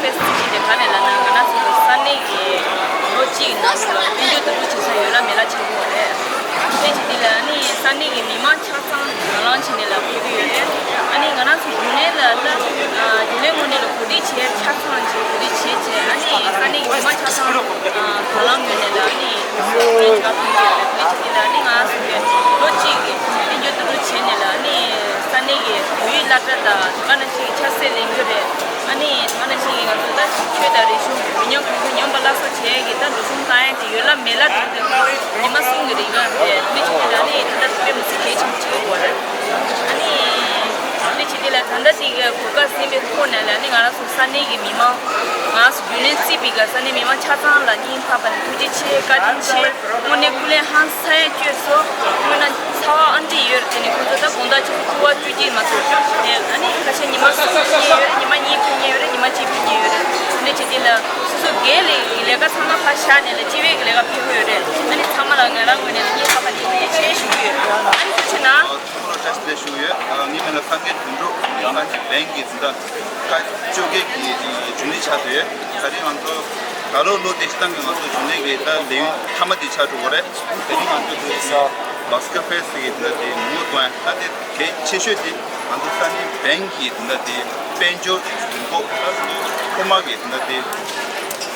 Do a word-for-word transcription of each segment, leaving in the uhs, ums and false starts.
ཕེ་སི་ཊི་བྱས་ཏེ་ག་རེ་ལབ་ན། ང་རང་ཚོ་ས་གནས་ཀྱི་ལོ་གཅིག་ནང་ལ་དཔལ་འབྱོར་དུ་རུ་བྱེད་ས་ཡོད་ལ་མེད་ལ་ཆགས་ཀྱི་ཡོད་རེད། དེ་བྱས་དེ་ལ་ནི་ས་གནས་ཀྱི་མི་མང་ཆ་ཚང་དང་བླངས་བྱས་ནས་ལ་ཕེབས་ཀྱི་ཡོད་རེད། ཨ་ནི་ང་རང་ཚོ་རྒྱུན་ལས་ལ་ལ་རྒྱུན་ལས་ངོས་ནས་ལ་གོ་སྒྲིག་བྱས། ཆ་ཚང་བྱས་གོ་སྒྲིག་བྱས་བྱས། ཨ་ནི་ས་གནས་ཀྱི་མི་མང་ཆ་ཚང་དང་བླངས་ངོས་ནས་ལ་ཨ་ནི་ཡིན་ཆགས་ཐུབ་ཀྱི་ཡོད་རེད། དེ་བྱས་དེ་ལ་ནི་ང་ཚོ་ལོ་གཅིག་གི་དཔལ་འབྱོར་དུ་རུ་བྱས་ནས་ལ་ནི་ས་གནས་ཀྱི་བོད་ཡིག་སློབ་གྲྭ་དང་དེ་ག་ནང་བཞིན་ཆབ་སྲིད་ལས་འགུལ་རེད། ཨ་ནི་ང་ནང་བཞིན་གྱི་ང་ཚོ་ད་ཆོས་དང་རིག་གཞུང་མི་ཉམས་གོང་འཕེལ་ཉམས་པ་སླར་གསོ་བྱེད་ཡས་ཀྱི་ད་འགྲོ་སོང་བཏང་ཡས་དེ་ཡོད་ལ་མེད་ལ་དེ་ཉི་མ་གསུམ་གྱི་རིང་ལ་དེ་མི་གཅིག་གིས་ད་ནི་ད་ལྟ་དཔེ་མི་སྲིད་གལ་ཆེན་པོ་ཆགས་ཡོད་རེད། ཨ་ནི་དེ་བྱེད་དེ་ལ་ད་ལྟ་དེ་གི་གོ་སྐབས་ཟིན་པའི་ཐོག་ནས་ལ་ནི་ང་རང་ཚོ་ས་གནས་ཀྱི་མི་མང་ང་ཚོ་རྒྱུན་ལས་བརྩིས་པའི་ག་ས་གནས་མི་མང་ཆ་ཚང་ལ་སྙིང་ཐག་པ་ནས་ཐུགས་རྗེ་ཆེ། བཀའ་དྲིན་ཆེ། དངོས་གནས་སྐུ་ལས་ཧང་སང་ཡ་བསྐྱོད་སོང་། དངོས་གནས་ཚ་བ་ཨ་འདྲ་ཡོད་རེད། དེ་ནས་ཁོང་ཚོ་ད་དགོང་དག་ཆུ་ཚོད་དགུ་པ་བཅུ་གཅིག་མ་གཏོགས་དེ་ཨ་ནི་ཁ་ཤས་ཉི་མ་གསུམ་ཕེབས་མཁན་ཡོད་རེད། ཉི་མ་གཉིས་ཕེབས་མཁན་ཡོད་རེད། ཉི་མ་གཅིག་ཕེབས་མཁན་ཡོད་རེད། དེ་འདྲ་བྱེད་དུས་ལ་སོ་སོ་སྒེར་ལས་ཀྱི་ལས་ཀ་ཚང་མ་ཕར་བཞག་ནས་ལ་སྤྱི་པའི་གི་ལས་ཀ་ཕེབས་ཀྱི་ཡོད་རེད། ཨ་ནི་ཚང་མ་ལ་ང་རང་ངོས་ནས་སྙིང་ཐག་པ་ནས་ཐུགས་རྗེ་ཆེ་ཞུ་གི་ཡོད། ཨ་ནི་ཐུགས་རྗེ་གནང་། ཚང་མ་ལ་བཀྲ་ཤིས་བདེ་ལེགས་ཞུ་གི་ཡོད། ཨ། ངའི་མིང་ལ་སངས་རྒྱས་དོན་གྲུབ། ཡང་ན་ཅིག་བན་གྱི་འཛིན་གྲྭ་ཁག་བཅོ་བརྒྱད་ཀྱི་རྒྱུན་ལས་ཆགས་བསྡད་ཡོད། ད་རིང་ང་ཚོ་ད་ལོ་ལོ་དེ་སྟེང་གི་ང་ཚོ་རྒྱུན་ལས་ཀྱི་ད་ལས་ཡུན་མཐའ་མ་དེ་ཆགས་འགྲོ་གི་རེད། དེ་རིང་ང་ཚོ་དེ་བྷ་སི་ཀར་ཕེ་སི་ཊི་གི་དེ་འདྲ་དེ་མུ་མུ་གཏོང་ཡ། ད་དེ་གལ་ཆེ་ཤོས་དེ་ང་ཚོ་ས་གནས་བན་གྱི་དེ་འདྲ་དེ་དཔལ་འབྱོར་གྱི་དུས་འགོ་ད་ལོ་ཐོག་མ་གི་དེ་འདྲ་དེ་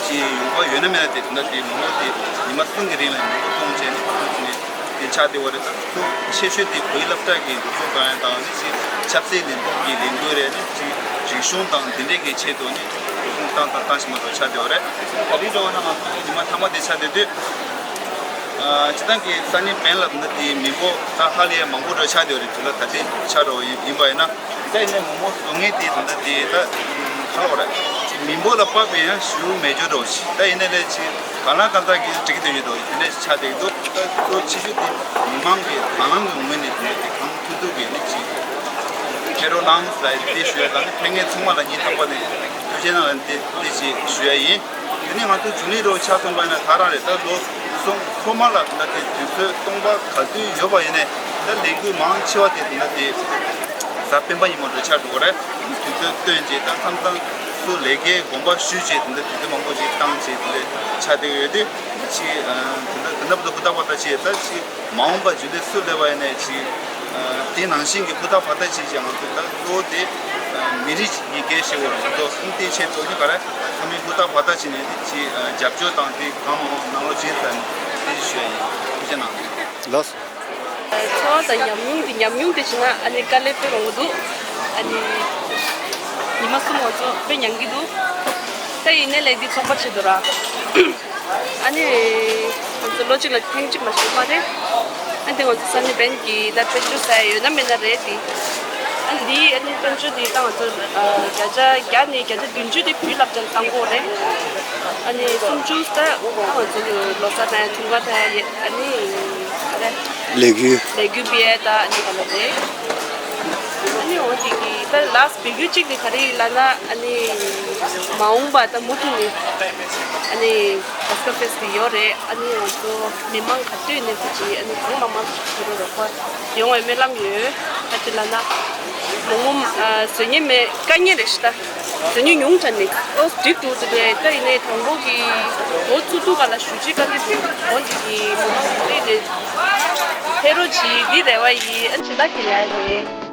ཅིག་ཡོང་བ་ཡོད་ན་མེད་ན་དེ་དེ་འདྲ་དེ་མུ་མུ་དེ་ཉི་མ་གསུམ་གྱི་རིང་ལ་མུ་མུ་གཏོང་བྱས་ནས་དེ་ཆགས་བསྡད་པ་རེད། ད་གཙོ་ཆེ་ཤོས་དེ་བོད་ཡིག་སློབ་གྲྭ་གི་འགྲོ་སོང་གང་ཡང་དང་ནི་ཅིག་ཆབ་སྲིད་ལས་ཁུངས་ཀྱི་ལས་འགུལ་རེད། ནི་ཅིག་རིག་གཞུང་དང་འདི་འདྲའི་གི་ཆེད་དུ་ནི་འགྲོ་སོང་བཏང་དང་བཏང་བཞིན་པ་འགྲོ་ཆགས་བསྡད་པ་རེད། ད་རིང་འགྲོ་བ་ན་ང་ཚོ་ཉི་མ་མཐའ་མ་དེ་ཆགས་བསྡད་དུས། ཨ། སྤྱིར་བཏང་གི་ས་གནས་བན་ལ་ད་ལྟ་དེ་མི་འབོར་ད་ཧ་ལས་ཡ་མང་པོ་འགྲོ་ཆགས་བསྡད་པ་རེད། དུས་ལ་ད་ལྟའི་ཆ་འགྲོ་ཡིན་པ་ཡིན་ན། ད་ཡིན་ནའི་མུ་མུ་བཟོ་མཁན་དེ་ད་ལྟ་དེ་ད་ག་ལ་བ་རེད། ཅིག་མི་འབོར་ལ་དཔག་པའི་ཡང་ཞེ་པོ་མེད་འགྲོ་ཞིག་ད་ཡིན་ནའི་ལས་ཅིག་གང་ལ་གང་འཚམ་གྱི་འགྲིག་གི་འདུག་ཡོད་དོ། དེ་འདྲ་ཆགས་བསྡད་ཀྱི་འདུག་ད་གཙོ་ཆེ་ཤོས་དེ་མི་མང་གི་དང་བླངས་ཀྱི་ངོས་ནས་དེ་གང་ཐུབ་ཐུབ་ཀྱི་ནི་ཅིག་ཕེབས་རོགས་གནང་ལབ་དེ་ཞུ་ཡ་དང་ནི་ཕེབས་མཁན་ཚང་མ་ལ་སྙིང་ཐག་པ་ནས་ཐུགས་རྗེ་གནང་ལབ་དེ་དེ་ཅིག་ཞུ་ཡ་ཡིན། དེ་ནས་ང་ཚོ་རྒྱུན་ལས་རོགས་ཆ་ཚང་པ་ཡིན་ན་ག་རང་རེད། ད་ལོ་གསུམ་ཐོག་མ་ལ་ད་དེ་དུས་ཚོད་སྟོང་པ་ག་དུས་ཡོད་པ་ཡིན་ནའི་ད་ལས་འགུལ་མང་ཆེ་བ་དེ་ད་དེ་གཟའ་སྤེན་པ་ཉིན་མོ་རེད་ཆགས་འགྲོ་གི་རེད། དུས་ཚོད་བཏོན་རྗེས་ད་མཚམས་མཚམས་སུ་ལས་ཀའི་དགོངས་པ་ཞུས་རྗེས་ད་དུས་ཚོད་མང་པོ་ཞིག་བཏང་རྗེས་དེ་འདྲ་ཆགས་བསྡད་ཡོད་དུས་ཅིག་ད་ད་ད་ཧུར་ཐག་ཧུར་ཐག་བ་ད་ཅིག་ད་ཅིག་མ་འོངས་པ་རྒྱུན་ལས་སུ་སླེབས་པ་ཡིན་ནའི་ཅིག་ཨ། དེ་ནང་བཞིན་གྱི་ཧུར་ཐག་བ་ད་བྱེད་ཅིང་ང་ཚོ་ད་གཙོ་བོ་དེ་ཨ། མི་རིགས་ཀྱི་སྐད་ཤེས་པར་ང་ཚོ་ཁུངས་གཏད་ཆེད་དུ་ནི་ག་རེ་ཚང་མས་ཧུར་ཐག་བ་ད་བྱས་ནས་ཅིག་ཨ། རྒྱབ་སྐྱོར་དང་དེ་གང་མང་མང་གནང་རོགས་བྱེད་ཟེར་ནས་དེ་ཞུ་ཡ་ཡིན། ཐུགས་རྗེ་གནང་། ལགས་སོ། ཚོར་བ་དང་ཉམས་མྱོང་དེ་ཉམས་མྱོང་དེ་བྱས་ན་ཨ་ནི་དཀའ་ལས་དཔེ་མང་པོ་འདུག་ཨ་ནི་ཉི་མ་གསུམ་ང་ཚོ་དཔེ་མྱངས་ཀྱི་འདུག་ད་ཡིན་ནའི་ལས་འདི་ཚོགས་པ་ཆེད་དུ་ར། ཨ་ནི་ང་ཚོ་ལོ་གཅིག་ལ་ཐེངས་གཅིག་མ་ཞིག་མ་རེད། ཨ་ནི་ང་ཚོ་ས་གནས་བན་གྱི་ད་དཔལ་འབྱོར་ཟེར་ཡ་ཡོད་ན་མེད་ན་རེད་དེ། ཨ་ནི་འདི་ཨ་ནི་དཔལ་འབྱོར་འདི་ད་ང་ཚོ་ཨ། བརྒྱ་ཆ་བརྒྱ་ནས་བརྒྱ་ཆ་བདུན་ཅུ་དེ་བོད་སློབ་གྲྭར་བཏང་དགོས་རེད། ཨ་ནི་སུམ་ཅུ་ད་ང་ཚོ་ལོ་གསར་དང་འཁྲུངས་སྐར་དང་ཨ་ནི་ག་རེ། ལས་འགུལ། ལས་འགུལ་སྤེལ་ཡ་ད་ཨ་ནི་ག་ལ་རེད། ཨ་ནི་འོ་དེ་གི་ད་ལགས་འབོད་སྐུལ་གཅིག་དེ་ག་རེ་ཡིན་ལབ་ན། ཨ་ནི་མ་འོངས་པ་ད་མུ་མཐུད་ནས་ཨ་ནི་བྷ་སི་ཀར་ཕེ་སི་ཊི་ཡོད་རེད། ཨ་ནི་ང་ཚོ་མི་མང་ག་དུས་ནས་ཁོ་ཅིག་ཨ་ནི་གང་མང་མང་ཕེབས་རོགས་རོགས་པ་ཡོང་བའི་སྨོན་ལམ་ཡོད། ད་ཅི་ལབ་ན་མ་འོངས་ཨ་བཟོ་མཁན་མེད། དཀའ་ངལ་རེད་ཤི་ད། བཟོ་མཁན་ཉུང་དྲགས་ནས། ཨོ་འགྲིག་འདུག་དེ་འདྲས་ད་ཡིན་ནའི་དང་པོ་གི་འགོ་བཙུགས་དུས་ག་ལ་ཞུ་ཅིག་བཀའ་དྲིན་དུ་འོ་ཅིག་གི་མ་འོངས་པ་དེ་ནས་ཕེབས་རོགས་གྱིས་འདི་རེ་བ་ཡིན། ཨ་ཅི་ད་གི་ལ་རེད།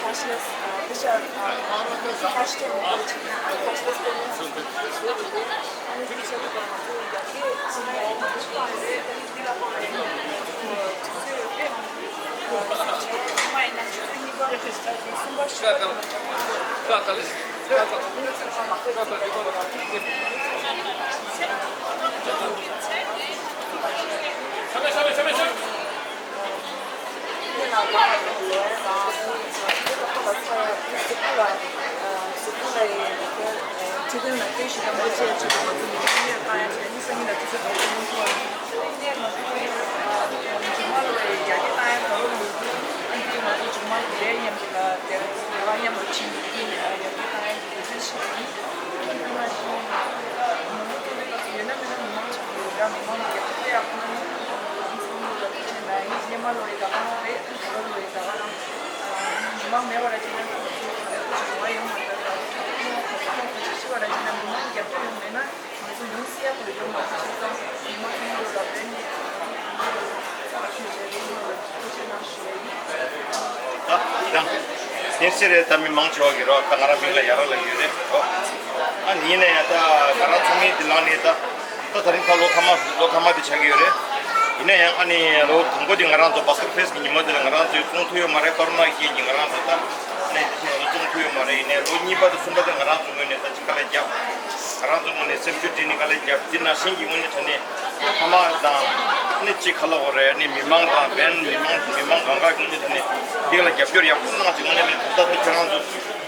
cashless, uh, which are, uh, cashless, cashless payments. ད་ཡང་། ཡིན་སྲིད་རེད། ད་མི་མང་ཆེ་བ་གི་རོགས་ད་ང་རང་མིང་ལ་ཡ་ར་ལ་ཡོད་རེད། ཨོ། ཨ་ནི་ཡིན་ན་ཡང་ད་ང་རང་ཚོ་མི་འདི་ལངས་ནས་ད་ད་ད་རིང་ཁ་ལོ་ཁ་མ་ལོ་ཁ་མ་དེ་ཆགས་ཀྱི་ཡོད་རེད། ཡིན་ན་ཡང་ཨ་ནི་ལོ་དང་པོ་དེ་ང་རང་ཚོ་བྷ་སི་ཀེ་ཊི་ཕེ་སི་གི་ཉི་མ་དེ་ལ་ང་རང་ཚོས་བཙོང་ཐུབ་ཡོད་མ་རེད། ཀོ་རོ་ན་རྐྱེན་གྱིས་ང་རང་ཚོ་ད་ཨ་ནི་དེ་བཞིན་ང་ཚོ་བཙོང་ཐུབ་ཡོད་མ་རེད། ཡིན་ནའི་ལོ་གཉིས་པ་དང་གསུམ་པ་དེ་ང་རང་ཚོ་ངོས་ནས་ད་ཅིག་དཀའ་ལས་བརྒྱབ། ང་རང་ཚོ་ངོས་ནས་སེམས་ཤུགས་སྒྲིལ་ནས་དཀའ་ལས་བརྒྱབ། དེ་ནང་བཞིན་གྱི་ངོས་ནས་ད་ནི་ཕ་མ་དང་ཨ་ནི་ཅིག་ཁ་ལ་བོ་རེད། ཨ་ནི་མི་མང་དང་བན་མི་མང་མི་མང་གང་ག་ངོས་ནས་ད་ནི་འདི་ལ་རྒྱབ་སྐྱོར་ཡག་པོ་གནང་ཅིག་ངོས་ནས་ད་ལྟ་དེ་ཁྱོད་རང་ཚོ་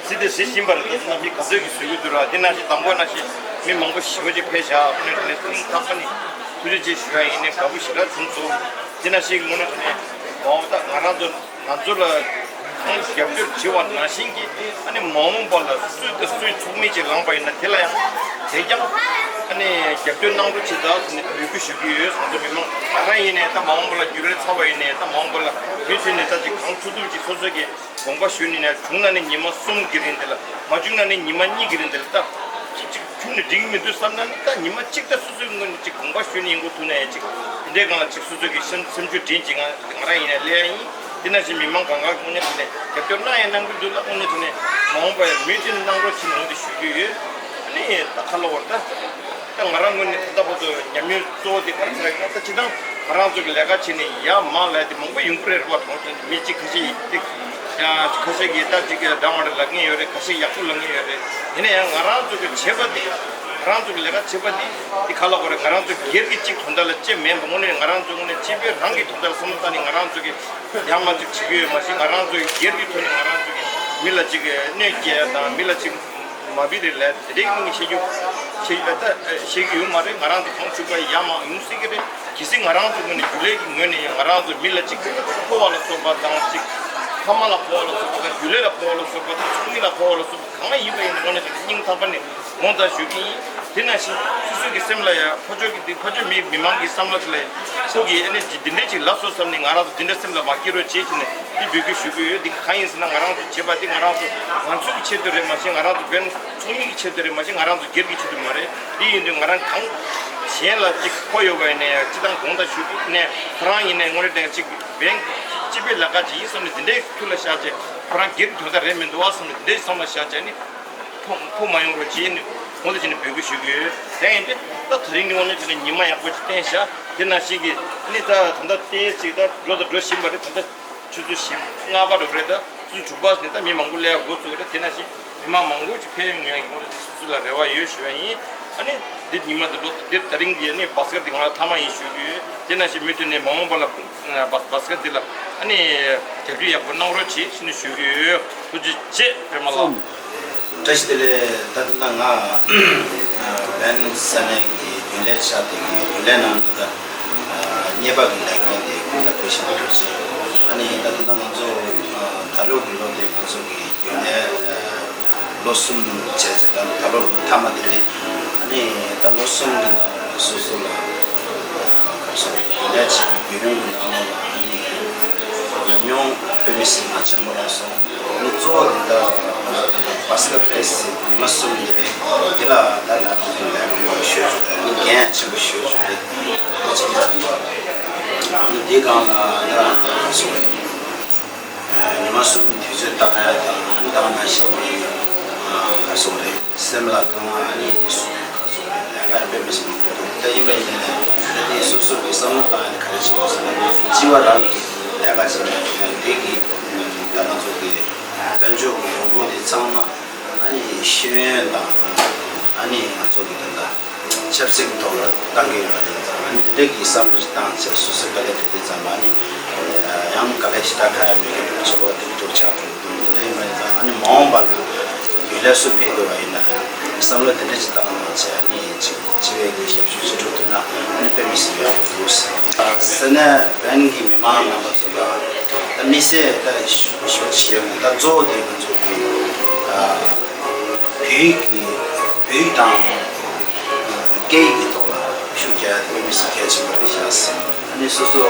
སྲིད་དེ་གཟིགས་བཞིན་པ་རེད། ད་ན་མི་ག་ཚོད་ཀྱིས་བཟོད་ཀྱི་འདུག་ར། འདི་ནང་བཞིན་དང་པོ་ནང་བཞིན་མི་མང་པོ་ཞེ་པོ་ཅིག་ཕེབས་བཞག་ཨ་ནི་ད་ནི་སྤུན་ཐག་པ་ནི་ཐུགས་རྗེ་ཆེ་ཞུ་ཡ་ཡིན། ནས་དགའ་པོ་ཞེ་དྲག་བྱུང་སོང་། འདི་ནང་བཞིན་ངོས་ནས་ད་ནི་མ་འོངས་ད་ང་རང་ཚོ་ང་ཚོ་ལ་གང་རྒྱབ་སྐྱོར་བྱེད་པ་ནང་བཞིན་གྱི་ཨ་ནི་མ་འོངས་པ་ལ་སུས་དང་སུས་ཚོགས་མི་ཅིག་ལངས་པ་ཡིན་ན་དེ་ལ་ཡང་དེ་ཀྱང་ཨ་ནི་རྒྱབ་སྐྱོར་གནང་རོགས་བྱེད་ད་ཟེར་ནས་འབོད་སྐུལ་ཞུ་གི་ཡོད། ང་ཚོ་མི་མང་ང་རང་ཡིན་ནའི་ད་མ་འོངས་པ་ལ་འགྱུར་བའི་ཚ་བ་ཡིན་ནའི་ད་མ་འོངས་པ་ལ་མུ་མཐུད་ནས་ད་ཅིག་གང་ཐུབ་ཐུབ་ཅིག་སོ་སོ་གི་དགོངས་པ་ཞུས་ནས་ནས་བྱུང་ན་ནི་ཉི་མ་གསུམ་གྱི་རིང་དེ་ལ་མ་བྱུང་ན་ནི་ཉི་མ་གཉིས་ཀྱི་རིང་དེ་ལ་ད་ཅིག་ཅིག་ཁྱོན་ནས་འགྲིག་མི་འདུག་བསམ་ན་ནི་ད་ཉི་མ་གཅིག་ད་སོ་སོའི་ངོས་ནས་ཅིག་དགོངས་པ་ཞུས་ནས་ཡིན་དགོས་ཐུག་ན་ཡང་ཅིག་དེ་འདྲའི་སྒང་ལ་ཅིག་སོ་སོ་གི་སེམས་སེམས་ཤུགས་སྒྲིལ་ཅིག་ང་ང་རང་ཡིན་ནའི་ལས་ཡིན། དེ་ནང་བཞིན་མི་མང་གང་ག་ངོས་ནས་དེ་ནས་རྒྱབ་སྐྱོར་གནང་ཡང་གནང་གི་འདུག་ལ་ངོས་ནས་དེ་ནས་མ་འོངས་པ་ཡང་མུ་མཐུད་ནས་གནང་རོགས་བྱེད་ནས་འོང་དེ་ཞུ་གི་ཡོད། ཨ་ནི་ད་ཁ་ལོ་བར་ད་ད་ང་རང་ངོས་ནས་ད་ལྟ་བར་དུ་ཉམས་མྱོང་གཙོ་བོ་དེ་ག་རེ་ཟེར་ཡིན་ན་ད་སྤྱིར་བཏང་ང་རང་ཚོ་གི་ལས་ཀ་བྱེད་ནས་ཡར་མར་ལས་དེ་མང་པོ་ཡོང་གི་རེད། རེད་བ། གྲོང་ཁྱེར་མི་གཅིག་ཁ་ཤས་ཡིན་ཏེ་ཡང་ཁ་ཤས་ཀྱིས་ད་ཅིག་གི་འདྲ་མ་འདྲ་ལབ་མཁན་ཡོད་རེད། ཁ་ཤས་ཡག་པོ་ལབ་མཁན་ཡོད་རེད། ཡིན་ན་ཡང་ང་རང་ཚོ་གི་བྱེད་པ་དེ་ང་རང་ཚོ་གི་ལས་ཀ་བྱེད་པ་དེ་དེ་ག་ལ་གོ་རེད། ང་རང་ཚོ་སྒེར་གྱི་གཅིག་དོན་དག་ལ་ཅེས་མེད་པ་དངོས་གནས་ང་རང་ཚོ་དངོས་གནས་སྤྱི་པའི་རང་གི་དོན་དག་ལ་བསམ་བློ་བཏང་ནས་ང་རང་ཚོ་གི་ཡར་མར་ཅིག་བྱེད་ཀྱི་ཡོད་མ་གཞི་ང་རང་ཚོ་ཡི་སྒེར་གྱི་ཐོག་ནས་ང་རང་ཚོ་གི་མི་ལ་ཅིག་གནོད་སྐྱེལ་ཡ་དང་མི་ལ་ཅིག་མ་བི་རེ་ལས་དེ་འདྲའི་ངོས་ནས་བཤད་རྒྱུ་བཤད་རྒྱུ་ད་བཤད་རྒྱུ་ཡོད་མ་རེད། ང་རང་ཚོ་གང་བྱུང་བ་ཡར་མར་ཡོང་སྲིད་ཀྱི་རེད། གལ་སྲིད་ང་རང་ཚོ་ངོས་ནས་རྒྱུན་ལས་ཀྱི་ངོས་ནས་ཡང་ང་རང་ཚོ་མི་ལ་ཅིག་ཕོ་བ་ལ་སོགས་པ་དང་ཅིག་ཕ་མ་ལ་ཕོ་བ་ལ་སོགས་པ་དང་རྒྱུན་ལས་ལ་ཕོ་བ་ལ་སོགས་པ་དང་ཚོགས་མི་ལ་ཕོ་བ་ལ་སོགས་པ་གང་ཡིན་པ་ཡིན་ན་དངོས་གནས་དྲང་གནས་སྙིང་ཐག་པ་ནས་ངོ་མཚར་ཞུ་གི་ཡིན། དེ་ནང་བཞིན་སོ་སོ་གི་སེམས་ལ་ཡང་ཕར་ཕྱོགས་ཀྱི་འདི་ཕར་ཕྱོགས་མི་མི་མང་གི་བསམ་བློ་དེ་ལ་ཁོ་གིས་ཨ་ནི་འདི་འདྲ་ཅིག་ལབ་སོང་བསམ་ནས་ང་རང་ཚོ་འདི་འདྲ་སེམས་ལ་མ་སྐྱེ་རོགས་བྱེད་ཅེས་ནས་འདི་འབོད་སྐུལ་ཞུ་གི་ཡོད། འདི་གང་ཡིན་ཟེར་ན་ང་རང་ཚོ་བྱེད་པ་འདི་ང་རང་ཚོ་ང་ཚོ་གི་ཆེད་དུ་རེད་མ་གཞི་ང་རང་ཚོ་བན་ཚོགས་མི་གི་ཆེད་དུ་རེད་མ་གཞི་ང་རང་ཚོ་སྒེར་གྱི་ཆེད་དུ་མ་རེད། འདི་ཡིན་དུས་ང་རང་གང་གཞན་ལ་ཅིག་ཕོག་ཡོད་པ་ཡིན་ན་ཡང་སྤྱི་བཏང་དགོངས་དག་ཞུ་གི་ནས་ཁོ་རང་ཡིན་ནའི་དངོས་གནས་དྲང་གཅིག་བན་སྤྱི་པའི་ལས་ཀ་ཅིག་ཡིན་བསམ་ནས་འདི་འདྲའི་ཐུགས་ལ་བཞག་བྱས་ཁོ་རང་སྒེར་གྱི་དོན་དག་རེད་མི་འདུག་བ་བསམ་ནས་འདི་འདྲའི་བསམ་བློ་བཞག་བྱས་ནི། ཕོ་ཕོ་མ་ཡོང་རོགས་བྱེད་ནི་ཁོང་ཚོ་བྱས་ནས་འབོད་སྐུལ་ཞུ་གི་ཡོད། དེ་ཡིན་ཏེ་ད་དེ་རིང་ནི་དངོས་གནས་བྱས་ན་ཉི་མ་ཡག་པོ་ཅིག་བསྟན་ཤག་དེ་ནང་བཞིན་གྱི་ནི་ད་ད་ལྟ་ལྟས་ཅིག་ད་འགྲོ་དང་འགྲོ་བཞིན་པ་རེད། ད་ལྟ་ཆུ་ཚོད་བཞི་ལྔ་པ་འགྲོ་རེད། ད་ཆུ་ཚོད་དྲུག་པ་ནས་ད་མི་མང་པོ་སླེབས་འགོ་ཚུགས་རེད། དེ་ནང་བཞིན་མི་མང་མང་པོ་ཅིག་ཕེབས་ཡོང་ཡག་གི་དངོས་གནས་སུ་ལ་རེ་བ་ཡོད་ཞུ་བ་ཡིན། ཨ་ནི་འདི་ཉི་མ་འདི་འགྲོ་འདིར་ད་རིང་གི་ནི་བྷ་སི་ཀར་འདི་ང་ལ་མཐའ་མ་ཡིན་ཞུ་གི་ཡོད། དེ་ནང་བཞིན་མུ་མཐུད་ནས་མ་འོངས་པ་ལ་བྷ་བྷ་སི་ཀར་འདི་ལ་ཨ་ནི་རྒྱབ་སྐྱོར་ཡག་པོ་གནང་རོགས་བྱེད་ཞུ་ནས་ཞུ་གི་ཡོད། ཐུགས་རྗེ་ཆེ་པད་མ་ལགས། བཀྲ་ཤིས་བདེ་ལེགས། ད་ལྟ་ང་བན་ས་གནས་ཀྱི་རྒྱུན་ལས་ཆགས་བསྡད་ཀྱི་ཡོད། རྒྱུན་ལས་ནང་ད་ལྟ་གཉེར་པ་གི་ལས་འགན་དེ་ཁུར་ད་བཀོད་བཞིན་པ་རེད། ཨ་ནི་ད་ལྟ་ང་ཚོ་ད་ལོ་གི་ལོ་དེ་ང་ཚོ་གི་རྒྱུན་ལས་ལོ་གསུམ་བྱས་ཙང་ད་ད་ལོ་ལོ་མཐའ་མ་དེ་རེད། ཨ་ནི་ད་ལོ་གསུམ་གི་ནང་སོ་སོ་ལ་ག་རེ་ཟེར་རྒྱུན་ལས་བྱེད་པའི་བརྒྱུད་རིམ་གི་ནང་ལ་ཨ་ནི་ཉམས་མྱོང་དཔེ་མི་སྲིད་པ་ཆེན་པོ་རག་སོང་། ཨ་ནི་གཙོ་བོ་དེ་ད་བྷ་སི་ཀར་ཕེ་སི་ཉི་མ་གསུམ་དེ་རེད། དེ་ལ་ད་ང་ཚོ་ལས་ཀ་མང་པོ་ཞུས་བྱུང་། ཨ་ནི་འགན་ཡང་ཆེན་པོ་ཞུས་བྱུང་རེད། ཨ་ནི་དེའི་སྒང་ལ་ད་ག་རེ་ཟེར་རྒྱུན་ལས་ཉི་མ་གསུམ་དུས་ ཚོད་བཏང་ཡ་དང་ཨ་ནི་ད་ག་ནང་བཞིན་གྱི་ག་རེ་ཟེར་དགོས་རེད། སེམས་ལ་དཀའ་ངལ་ཨ་ནི་ག་རེ་ཟེར་དགོས་རེད། ལས་ཀ་དཔེ་མི་སྲིད་མང་པོ་འདུག་ད་ཡིན་པ་ཡིན་ནའི་ད་དེ་སོ་སོ་གི་བསམ་བློ་བཏང་ཡ་དེ་ག་རེ་བྱེད་དགོས་ཟེར་ན། སྤྱི་བ་རང་གི་ལས་ཀ་བྱེད་ན་དེ་གི་ད་ང་ཚོ་གི་དཔལ་འབྱོར་གྱི་ཡོང་སྒོ་དེ་ཚང་མ་ཨ་ནི་ཤེས་ཡོན་དང་ཨ་ནི་ང་ཚོ་གི་ད་ལྟ་ཆབ་སྲིད་ཀྱི་ཐོག་ལ་བཏང་གི་ཡོད་པ་དེ་ཚང་མ་ཨ་ནི་དེ་འདྲ་གི་བསམ་བློ་ཞིག་བཏང་བྱས་སོ་སོའི་དཀའ་ལས་དེ་དེ་ཚང་མ་ཨ་ནི་ཡང་དཀའ་ལས་ཞེ་དྲག་ཁག་ཡ་མེད་མཁན་བྱེད་པ་དེ་འདྲ་ཐོག་ཆགས་འགྲོ་གི་འདུག་དེ་འདྲ་ཡིན་པ་ཡིན་ཙང་ཨ་ནི་མ་འོངས་པ་ལ་རྒྱུན་ལས་སུ་ཕེབས་དགོས་པ་ཡིན་ན་ཡང་བསམ་བློ་དེ་འདྲ་ཞིག་བཏང་གནང་བྱས་ཨ་ནི་ཅིག་སྤྱི་པའི་གི་ཞབས་ཞུ་ཅིག་སྒྲུབ་ཐུབ་ན་ཨ་ནི་དཔེ་མི་སྲིད་ཡག་པོ་འདུག་ས་གནས་བན་གྱི་མི་མང་རྣམ་པ་ཚོ་ལ་ད་དམིགས་བསལ་ད་ཞུ་ཞུ་ཞུ་ཡ་མེད། ད་གཙོ་བོ་དེ་ང་ཚོ་གི་ཨ་བོད་ཀྱི་བོད་དང་སྐད་ཡིག་གི་ཐོག་ལ་ཤུགས་རྒྱག་ཡ་དེ་དཔེ་མི་སྲིད་གལ་ཆེན་པོ་རེད་ཤག་ཨ་ནི་སོ་སོ་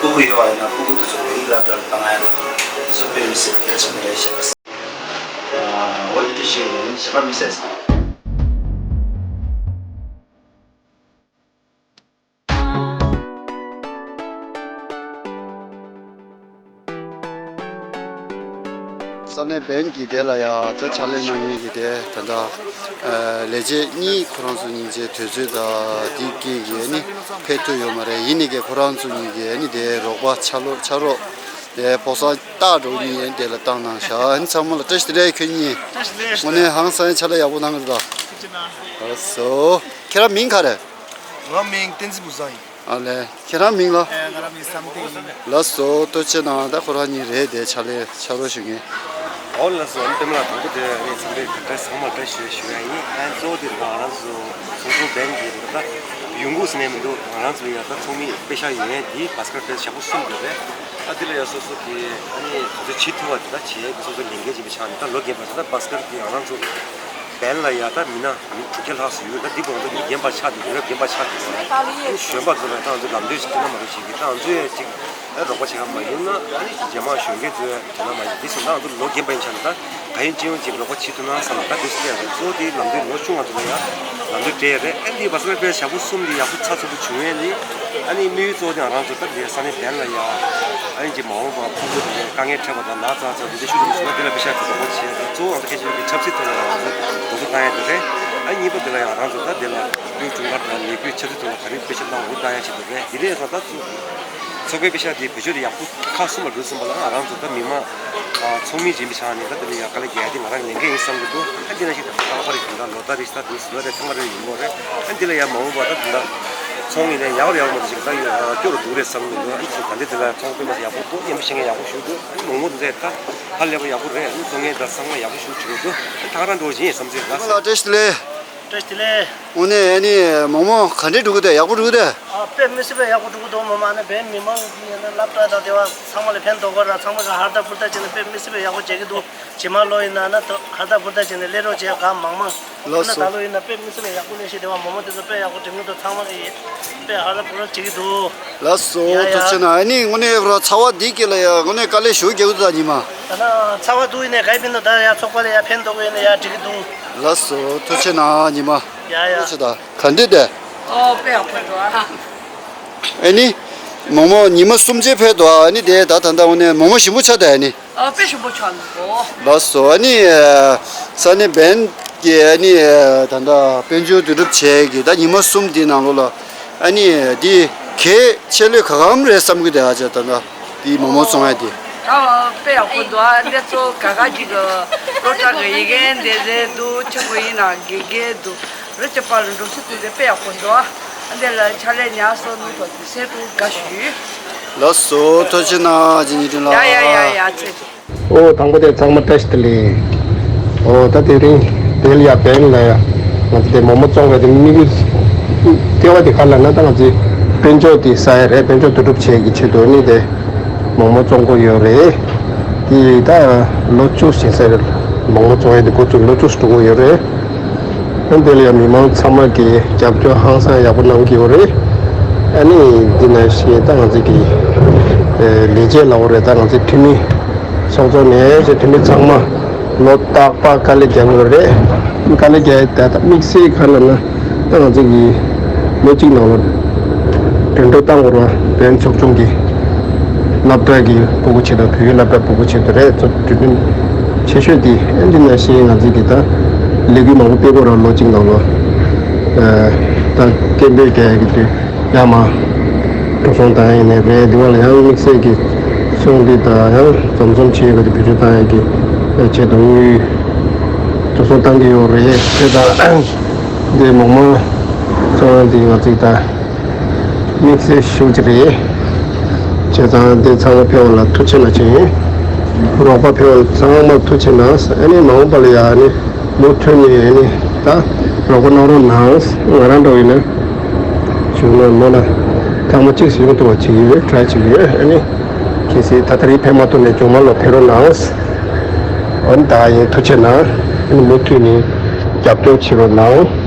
ཕྲུ་གུ་ཡོད་པ་ཡིན་ན་ཕྲུ་གུ་དེ་ཚོ་བོད་ཡིག་སློབ་གྲྭར་བཏང་ཡ་དང་དེ་ཚོ་དཔེ་མི་སྲིད་གལ་ཆེན་པོ་རེད་ཤག་འོ་དེ་འདྲ་ཞིག་ཡིན། གཞན་པ་མི་སྲིད། ས་གནས་བན་གྱི་དེ་ལ་ཡ་ད་ཕྱག་ལས་གནང་མཁན་གྱི་དེ་ད་ལྟ་ཨ་ལས་བྱེད་གཉིས་ཁོ་རང་ཚོ་གཉིས་ཀྱི་དུས་ཚོད་དང་དེའི་རྐྱེན་གྱིས་ནི་ཕེབས་ཐུབ་ཡོད་མ་རེད། ཡིན་ནའི་གི་ཁོ་རང་ཚོ་གཉིས་ཀྱི་ནི་དེ་རོགས་པ་ཕྱག་ལོ་ཕྱག་རོགས་དེ་ཕོ་གསར་སྟག་འགྲོ་གཉིས་ཡན་དེ་ལ་བཏང་གནང་ཤག་ཨ་ནི་ཚང་མ་ལ་བཀྲ་ཤིས་བདེ་ལེགས། ཁྱོད་གཉིས་དངོས་གནས་ཧང་སང་ཕྱག་ལས་ཡག་པོ་གནང་གི་འདུག་ལགས་སོ། ཁྱེད་རང་མིང་ག་རེ། ང་མིང་བསྟན་འཛིན་བུ་བཟང་ཡིན། ཨ་ལས། ཁྱེད་རང་མིང་ལ། ཨེ། ང་རང་མིང་བསམ་གཏན་ཡིན། ལགས་སོ། ཐུགས་རྗེ་གནང་། ད་ཁོ་རང་གཉིས་རེད་དེ་ཕྱག་ལས་ཕྱག་རོགས་ཞུ་མཁན། ཨོ་ལགས་སོ། ཨ་ནི་པདྨ་ལགས་དང་པོ་དེ་ཨ་ནི་འཚམས་འདྲི་བཀྲ་ཚང་མར་བཀྲ་ཤིས་བདེ་ལེགས་ཞུ་ཡ་ཡིན། ཨ་ནི་གཙོ་བོ་དེ་ང་རང་ཚོ་ཚོགས་ཚོགས་བན་གྱི་ད་ཡོང་སྒོ་ཟེར་ནས་མི་འདུག་ང་རང་ཚོ་ཡ་ད་ཚོགས་མི་པེ་ཤག་ཡོད་ཡན་དེ་བྷ་སི་ཀར་པེ་ཞག་པོ་གསུམ་ཡོད་རེད། ཨ་དེ་ལ་ཡ་སོ་སོ་གི་ཨ་ནི་ད་ཚོད་བྱེད་ཐུབ་པ་དེ་ད་བྱེད། སོ་སོ་ལས་འགན་བྱེད་པའི་ཆ་ནས་ད་ལོ་རྒན་པ་ད་བྷ་སི་ཀར་གྱི་ང་རང་ཚོ་བན་ལ་ཡ་ད་མི་སྣ་མི་དྲུག་བརྒྱ་ལྷག་ཙམ་ཡོད། ད་འདི་བོ་ང་ཚོ་མི་རྒན་པ་ཆགས་འདུག་ཡོད་རྒན་པ་ཆགས་འདུག་ཨ་ནི་གཞོན་པ་ཚོ་ལ་ད་ང་ཚོ་ལམ་སྟོན་ཞིག་སྟོན་ན་མ་རེད་ཞིག་གི་ད་ང་ཚོ་ཡ་ཅིག་ཨ་རོགས་པ་བྱེད་ག་མ་ཡོང་ན་ཨ་ནི་རྗེས་མ་གཞོན་སྐྱེས་ཚོས་དོ་སྣང་མ་བྱེད། འདི་སོང་ད་ང་ཚོ་ལོ་རྒན་པ་ཡིན་ཆ་ནས་ད་ག་ཡིན་ཅི་ཡོང་ཅིག་རོགས་པ་བྱེད་ཐུབ་ན་བསམ་ནས་ད་འདི་སུ་ལས་ང་ཚོ་གཙོ་བོ་དེ་ལམ་སྟོན་ལོ་ཆུང་བ་ཚོ་ལ་ཡ་ལམ་སྟོན་སྤྲད་ཡ་རེད། ཨ་ནི་བྷ་སི་ཀར་པེ་ཞག་པོ་གསུམ་འདི་ཡག་པོ་ཚགས་ཚུད་པོ་བྱུང་ཡས་ནི་ཨ་ནི་དམིགས་ཡུལ་གཙོ་བོ་དེ་ང་རང་ཚོ་ད་འདི་ས་གནས་བན་ལ་ཡ་ཨ་ནི་ཅིག་མ་འོངས་པ་ཕྲུ་གུ་དེ་དཀའ་ངལ་འཕྲད་པ་དང་ན་ཚ་ཚ་འདི་འདྲ་ཤུགས་ཆེན་པོ་བྱུང་ན་འདི་ལ་པེ་ཤག་གི་རོགས་པ་བྱེད་ཡ་དང་གཙོ་བོ་ང་ཚོ་སྐད་ཆ་ཡོད་པའི་ཆབ་སྲིད་ཐོག་ལ་ང་ཚོ་འགོ་ཚུགས་བཏང་ཡ་དེ་རེད། ཨ་གཉིས་པ་དེ་ལ་ཡང་ང་རང་ཚོ་ད་དེ་ལ་སྐུའི་དྲུང་འཕར་དང་ལས་འགུལ་ཆབ་སྲིད་ཐོག་ལ་ག་རེ་དཔེ་ཆ་གནང་འོ་བཏང་ཡ་ཆེད་དུ་རེད། དེ་ནས་ང་ཚོ་ད་ཚོགས་པའི་པེ་ཤག་དེ་བེད་སྤྱོད་དེ་ཡག་པོ་ཁག་གསུམ་ལ་འགྲོ་ཟིན་པ་ལ་ང་རང་ཚོ་ད་མི་མང་ཚོགས་མི་ཡིན་པའི་ཆ་ནས་ད་དེ་ལ་ཡ་དཀའ་ལས་རྒྱག་ཡ་དེ་ང་རང་གི་ལས་འགན་ཡིན་བསམ་གྱི་འདུག་ཨ་དེ་ནང་བཞིན་ད་རྟག་པར་རེ་བཞིན་ད་ལོ་ལྟར་རེ་བཞིན་ད་དེ་ཟུར་རེ་ཚང་མ་རེ་ཡིན་དགོས་རེད། ཨ་དེ་ལ་ཡ་མ་འོངས་པ་ད་དེ་འདྲ་ཚོང་ཡིན་ན་ཡག་པོ་ཡག་པོ་མ་གཏོགས་ཅིག་ད་ཡོད་སྐྱོ་རུ་འདུག་རེད་བསམ་གྱི་འདུག་ཨ་ཚོ་ད་འདི་དེ་ལ་ཚོང་དཔེ་མ་ཡག་པོ་འདུག་སྙན་པོ་བཤད་མཁན་ཡག་པོ་ཞུ་འདུག་ཨ་མང་པོ་འདུག་རེད། ད་ཧ་ལས་པ་ཡག་པོ་རེད། ཨ་ཚོང་མཁན་ད་ཚང་མ་ཡག་པོ་ཞུ་བྱེད་དགོས་འདུག་ཨ་ཐག་རང་འགྲོ་བཞིན་ཡིན་བསམ་ཚུལ་ལ། བཀྲ་ཤིས་བདེ་ལེགས། བཀྲ་ཤིས་བདེ་ལེགས། དངོས་གནས་ཨ་ནི་མོག་མོག་ག་འདྲས་འགྲོ་གི་འདུག་ཡག་པོ་འགྲོ་གི་འདུག་ཨ་དཔེ་མི་སྲིད་པའི་ཡག་པོ་འགྲོ་གི་འདུག་མོག་མོག་ཨ་ནི་བན་མི་མང་ཡིན་ན་སློབ་གྲྭ་དང་དེ་བ་ཚང་མ་ལ་ཕན་ཐོགས་གི་ར། ཚང་མ་ག་ཧར་ད་ཕུར་ད་བྱས་ནས་དཔེ་མི་སྲིད་པའི་ཡག་པོ་བྱེད་ཀྱི་འདུག་རྗེས་མ་ལོ་ཡིན་ན་ན་ད་ཧར་ད་ཕུར་ད་བྱས་ནས་སླེབས་རོགས་བྱས་ག་མང་མང་། ལགས་ན་སོ། ད་ལོ་ཡིན་ན་དཔེ་མི་སྲིད་པའི་ཡག་པོ་ལས་ཤེས་དེ་བ་མོག་མོག་དེ་ཚོ་དཔེ་ཡག་པོ་འགྲིམ་གྱི་འདུག་ཚང་མ་གི་དཔེ་ཧར་ད་ཕུར་ད་བྱེད་ཀྱི་འདུག་ལགས་སོ། ཡ་ཡ། ཐུགས་རྗེ་གནང་། ཨ་ནི་དངོས་གནས་ར་ཚ་བ་འདི་སྐད་ལ་ཡ་དངོས་གནས་དཀའ་ལས་ཞེ་པོ་རྒྱག་གི་འདུག་ད་ཉི་མ། ད་ན་ཚ་བ་འདུག་ཡིན་ནའི་ག་ཡི་ཕན་འདུག་ད་ཡ་ཚོགས་པ་ལ་ཡ་ཕན་ཐོགས་ཡིན་ནའི་ཡ་འགྲིག་གི་འདུག་ལགས་སོ། ཐུགས་རྗེ་གནང་ཉི་མ། ཡ་ཡ། ཐུགས་རྗེ་གནང་། ག་འདྲས་དེ། ཨོ་དཔེ་ཡག་པོ་འདུག་ཨ། ཨ་ནི། མོག་མོག་ཉི་མ་གསུམ་ཆའི་ཕེབས་འདུག་ཨ་ནི་དེ་ད་ད་ལྟ་དངོས་གནས་མོག་མོག་ཞིམ་པོ་ཆགས་འདུག་ཨ་ནི། ཨ་དཔེ་ཞིམ་པོ་ཆགས་འདུག་ལགས་སོ། ཨ་ནི། ས་གནས་བན་གྱི་ཨ་ནི། ད་ལྟ་དཔལ་འབྱོར་བསྡུ་རུབ་བྱས་ཀྱི་ད་ཉི་མ་གསུམ་འདི་ནང་ལོགས་ལ་ཨ་ནི་འདི་གལ་ཆེ་ལོས་ག་གམ་རེད་བསམ་གྱི་འདུག་ཨ་ཅག་ད་ལྟ་འདི་མོག་མོག་བཙོང་ཡ་འདི། ཨ་དཔེ་ཡག་པོ་འདུག་ཨ་འདི་ཚོ་ག་ག་ཅིག་གི་སློབ་གྲྭ་གི་ཡི་གེ་འདི་རེད་འདུག་ཆུ་བོ་ཡིན་ན་དགེ་རྒན་འདུག་རི་ཅི་པ་ལ་འགྲོ་སི་ཏུ་དེ་དཔེ་ཡག་པོ་འདུག་ཨ་འདི་ལ་ཕྱག་ལས་ཉག་སོ་ནུ་ཐོག་དེ་སེ་ཏུ་དགའ་ཞུ། ལགས་སོ། ཐུགས་རྗེ་གནང་། ཇི་ཉི་ཏིན་ལགས། ཡ་ཡ་ཡ་ཡ་ཚེ། ཨོ་དང་པོ་དེ་ཚང་མ་བཀྲ་ཤིས་བདེ་ལེགས། ཨོ་ད་དེ་རིང་དེ་ལ་ཡ་བན་ལ་ཡ་ང་ཚོ་དེ་མོག་མོག་བཙོང་བའི་དེ་དམིགས་ཡུལ་ལྟེ་བ་དེ་ག་ལ་ན་ད་ང་ཚོའི་དཔལ་འབྱོར་དེ་ས་ཡ་རེད། དཔལ་འབྱོར་བསྡུ་སྒྲུབ་བྱེད་ཀྱི་ཆེད་དུ་ནི་དེ་མོག་མོག་བཙོང་གི་ཡོད་རེད། དེ་ད་ལོ་བཅུ་ཟིན་ས་རེད། མོག་མོག་བཙོང་ཡ་དེ་འགོ་བཙུགས་ལོ་བཅུ་འགྲོ་གི་ཡོད་རེད། ཨ་འདི་ལ་ཡང་མི་མང་ཚང་མ་གིས་རྒྱབ་སྐྱོར་ཧང་སང་ཡག་པོ་གནང་གི་ཡོད་རེད། ཨ་ནི་འདི་ནང་བཞིན་ད་ང་ཚོ་གི་ལས་བྱེད་ལ་འོ་རེད། ད་ང་ཚོའི་འཐུས་མི་ཚོགས་གཙོ་ནས་བྱས་འཐུས་མི་ཚང་མ་ལོ་རྟག་པར་དཀའ་ལས་རྒྱག་གི་ཡོད་རེད། དཀའ་ལས་རྒྱག་ཡ་ད་ད་དམིགས་བསལ་ག་ལབ་ན་ད་ང་ཚོ་གི་ལོ་གཅིག་ནང་ལ་འགྲན་བསྡུར་བཏང་དགོས་རེད་བན་ཚོགས་ཆུང་གིས། སློབ་གྲྭ་གི་སྤུ་གུ་ཆེད་དུ། བོད་ཡིག་སློབ་གྲྭ་སྤུ་གུ་ཆེད་དུ་རེད། ཚོ་དུས་སྟོན་ཆེ་ཤོས་དེ་ཨ་འདི་ནང་བཞིན་ང་ཚོ་གི་ད་ལས་འགུལ་མང་པོ་སྤེལ་དགོས་ར། ལོ་གཅིག་ནང་ལོ་ད་སྐད་འབོད་རྒྱག་ཡག་གི་དུས་ཡར་མར་འགྲོ་སོང་བཏང་ཡག་ཡིན་ནའི་རེད། འདི་བ་ལ་ཡང་དམིགས་བསལ་གྱི་ཚོགས་འདུ་དང་ཡང་འཛོམས་འཛོམས་བྱེད་ཡག་གི་དུས་བེད་སྤྱོད་བཏང་ཡག་གི་ཆེད་དུ་དངུལ་འགྲོ་སོང་བཏང་གི་ཡོད་རེད། དེ་དང་འདི་མོག་མོག་ཚོང་འདི་ང་ཚོའི་ད་དམིགས་བསལ་ཤོས་ཅིག་རེད། བྱས་ཙང་འདི་ཚང་མ་ཕེབས་པ་ལ་ཐུགས་རྗེ་ཆེ་གནང་བྱས། རོགས་པ་ཕེབས་པ་ཚང་མར་ཐུགས་རྗེ་ཆེ་གནང་། ཨ་ནི་མ་འོངས་པ་ལ་ཡང་ཨ་ནི་མུ་མཐུད་ནས་ཨ་ནི་ད་རོགས་པ་གནང་རོགས་གནང་། ང་རང་འདྲ་བོ་ཡིན་ན་བྱུང་ན་ལོ་ལ་ཐེངས་མ་གཅིག་ཡོང་ཐུབ་པ་བྱེད་ཀྱི་ཡོད། ཊ་རའི་བྱེད་ཀྱི་ཡོད། ཨ་ནི་གལ་སྲིད་ད་ལྟ་རེད་ཕེབས་མ་ཐུབ་ནའི་མཇུག་མ་ལ་ཕེབས་རོགས་གནང་། ཨ་ནི་ད་ཡིན་ཐུགས་རྗེ་ཆེ་གནང་། ཨ་ནི་མུ་མཐུད་ནས་རྒྱབ་སྐྱོར་བྱེད་རོགས་གནང་།